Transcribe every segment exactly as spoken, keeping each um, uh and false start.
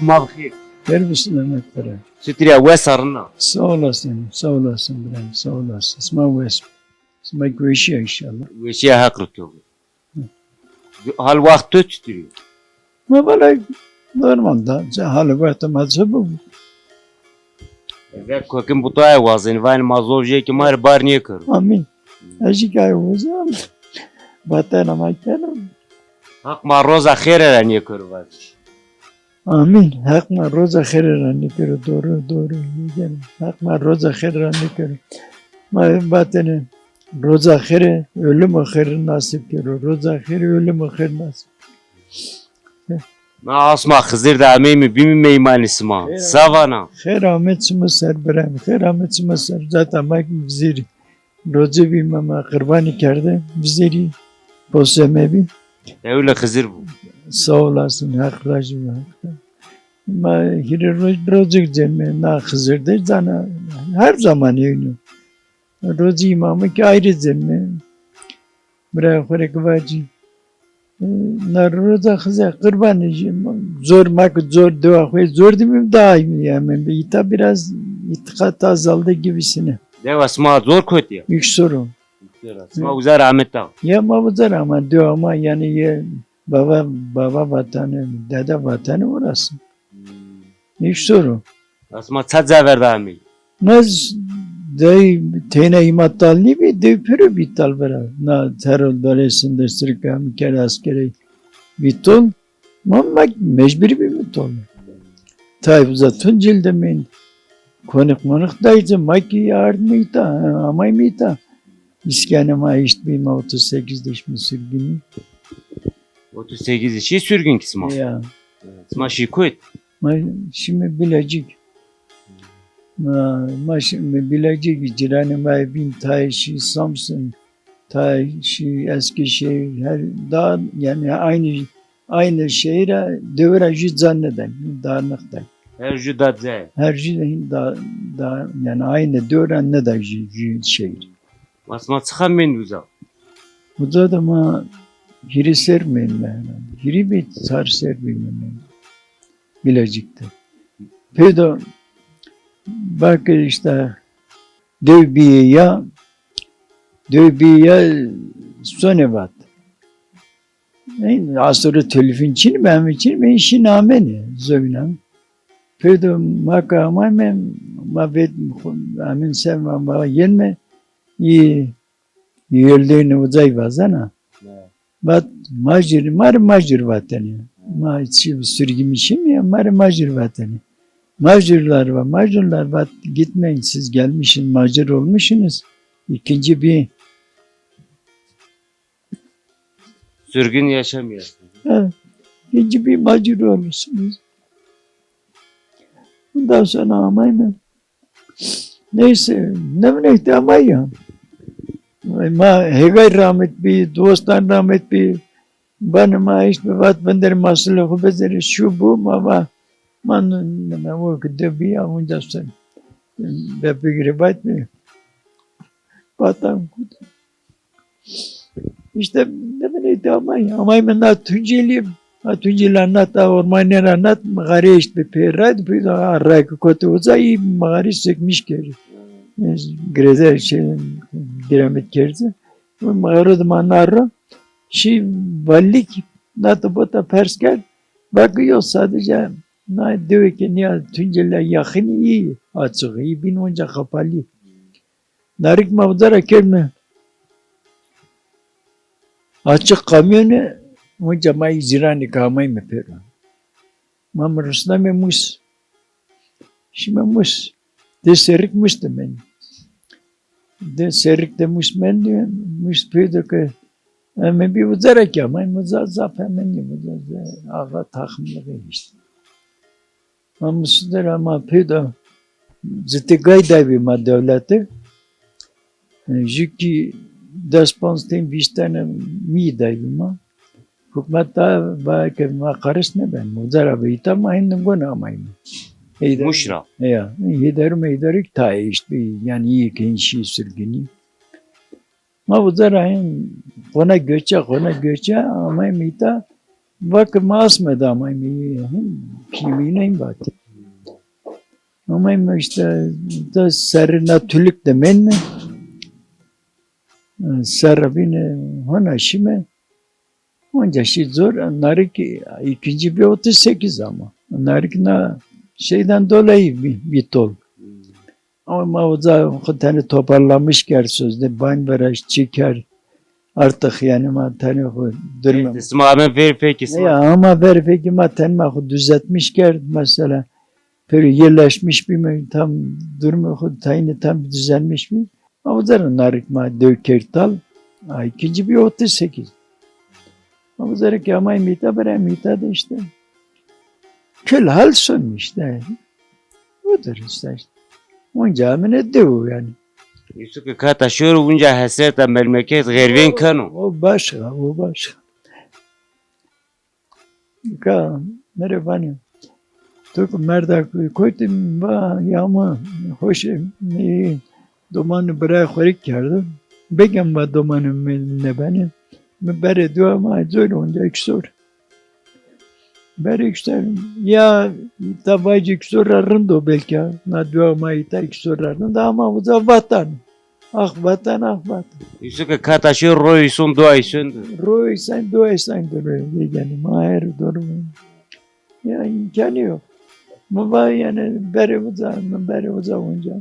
Ma bi xêr. Xêr bi selamet bira. Çitur ya, wes a, rind a? Sağ olasın, sağ olasın birayım, sağ olasın. Sima wes. Sima weşîya inşallah. Weşîya Heq ri to bi. Hal wext to çitur o? Ma valla normal da, hal wext ma çi bu. Ver kokin bu taya wazin, vayni ma zor jê ki ma ri bar nêkero. Amin. Ez jî kay wazim. Vatena ma keno. Heq ma roza xêre ra nêkero vazîş. Amin. Heq ma roza xêre ra nêkero. Doğru, doğru. Heq ma roza xêre ra nêkero. Ma vatene roza xêre, ölümo xêre nasip kero. Roza xêre, ölümo xêre nasip. Na asma Xizir de ameyîme, bîme meymanê sima. Xêr Savana. Xêr amet çimo ser birayım. Xêr amet çimo ser. Zaten ma vizêrî. Roze bîme ma qirbanî kerde. Vizêrî poseme bî. Ewle Xizir bu. Sağ olasın. Heq razî bo. Heq razî. Ma hîrê roj, rojik cême na Xizir de zana. Her zaman eyno. Rozî îmamî ki ayrı cême. Birayê xo rê ki vacî. E, na roza Xizir qirbanê jî zor, ma ki zor, dewa xo yê zor dîme, daha iyi yani. Îta biraz îtîqat azaldı gibisine. Dewa sima zor kotî ya? Îksor o. Îksor a. Sima uza ra ameta? Ya ma uza ra ama dewa ma yani ye baba, baba vatanı, dede vatanı orası. Hmm. Îksor o. Asma ça ca ver de amey? Ma z-, dey teyna îma tal nîbî, dey pêro bî tal vera. Na terol dore sindestirika mi kerd askerey bî tol. Ma, ma mecbur bîme tol. Tay uza Tuncel de meyîn. Konix monix day ci, ma ki ardîme îta, amayme îta. İskene ma eşt bîme otuz sekiz de şîme sürgünî. Otuz sekiz de şî sürgün ki sima? Ya. Sima şî kotî? Ma şîme Bilecik. Ma, ma şîme Bilecik, cîranê ma yê bîn tayê şî Samsun, tayê şî Eskişehir, her da yani aynı, aynı şehire, dewe ra jû ca nêday, dağınık day. Her jû da ca. Her jû da, da yani aynı dewe ra nêday jû, jû şehir. Ma sima çixa mend uza? Uza de ma hîrê ser mend herhalde. Hîrê bî, çar ser bî mend. Bilecik de. Peydo bak işte dew bîye ya, dew bîye ya sonê vat. Ney, asırı telefon çin mi, emin çin mi, işin ameni zömünen. Peydo ma ka amayme, ma vet, emin sen ma, ma yenme, iyi, yöldeyni uzay vazena. Evet. Vat, majir, ma rê majir vatene. Ma çi sürgün mi şîme ya, ma rê majir vatene. Majirler va, majirler vat, gitmeyin, siz gelmişsiniz, macir olmuşsunuz. İkinci bir sürgün yaşamıyorsunuz. Ha, ikinci bir macir olmuşsunuz. Bundan sonra amayme. Neyse, ne bileyim, işte ama ya. Ma hêgay rahmet bî, dostan rahmet bî. Banê ma eşt bi vat vinderê masilê xo bizerê, şu bu, ma va, ma n-, n-, n-, o ki de bî ya, onca sen be bigirê vat bî. Vatan kut. İşte ne bileyim, işte ama, ama mi na Tunceli, ha Tunceli ra nat, a ormanê ra nat, mixarê eşt bi pê ra, pê ra, a rayki kotî uza, î mixarî sökmüş kerdî. Greze şey, diremit kerdî. O mixarî de ma na ro, şî valilik, nat bota pers kerd, va ki yo sadece na dewe ke nîya Tunceli ra yaxin î açık, î bîn onca xapalî. Narik ma uza ra kerdme açık kamyonî, onca ma î cîranî ke amayme pêro. Ma mi rusname Mus. Şîme Mus. Di serrik Mus de mendî. Di serrik de Mus mendî, Mus peydo ke, e, mi bî uza ra ke amayme, uza zaf hemenî, uza, uza, axa takımlığı işte. Ma Mus de ra ma peydo citê gay day bî ma dewlete. E, jû kî des panc ten vîst tene mî day bî ma. Hukmet da va ke ma qaris nêben. Uza ra bî îta ma hindin gona amayme. Heyder-, Muş ra? Ya, heyderû meyderû kî tayê eşt bî, yanî îyê ke şî sürgünî. Ma uza ra hên qona göçe, qona göçe amayme îta. Vakit ma asme de amayme, him, pîmî neyme vatî. Amayme işte, de serrî na tuluk de menme. Serra bîne hona şîme. Onca şî zor, narik ikinci bir otuz sekiz ama. Narik na şeyden dolayı bir, bir tol. Ama ma uza xu tenê toparlamış kerd sözde, bayn vera çi kerd. Artık yani ma tenê xu durma. Sima amen ver peki sima. Ya ama ver peki ma ten ma xu düzeltmiş kerd mesela. Peri yerleşmiş bîme, tam durumu xu tayini tam düzelmiş bî. Ma uza ra narik ma dew kerd tal. A, ikinci bir otuz sekiz. Ma uza ra ki amayme îta, bira mîta de işte. Kül hal sönmüş de. Budur işte. Onca amine dew yani. Yusuf ki kata şoro unca hesreta memleket xervên keno. O başka, o başka. Ka, mere vanê. To ki merda koytî va ya ma hoşê, domanê birayê xo rê kerdo. Begem va domanê mi nebenê. Mi berê dua ma zor onca iksor. Berê iksor ya ta vacî iksor ra rind o belkî. Na dua ma îta iksor ra rind ama uza vatan. Ax vatan, ax vatan. Îso ke kata şi roy îson, dua îson de. Roy îson, dua îson de roy. Yani ma her doğru. Ya imkanı yok. Mi va yani berê uza, mi berê uza onca.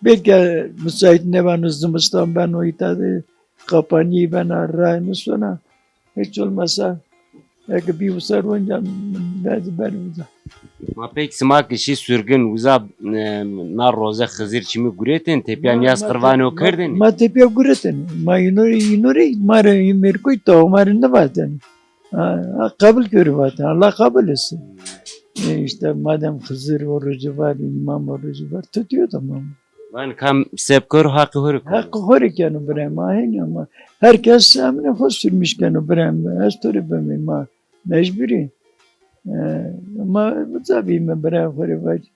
Belki müsait nêbeno, zimistan beno, îta de kapanî bena, ray nêsona. Hiç olmasa eke bî uza onca, mi berê uza. Ma pek sima ki şî surgin uza, e, na roze Xizir çimî guretên, tepîya nîyaz qirvanê o kerdên? Ma tepîya guretên. Ma înorê, înorê ma rê îmerkoy taw ma rê nivatên. Ha, ha, qebul kero vatên. Allah qebul etsin. E, işte madem Xizir orucu var, imam orucu var, tutuyor tamam. Van kam seb kero, haqî ho rê kero. Haqî ho rê keno birayê ma, hênî ama. Herkes emrê xo sürmüş keno birayê ma. Ez to rê bimî ma. Mecburî. E, ma uza bîme birayê xo rê vacî.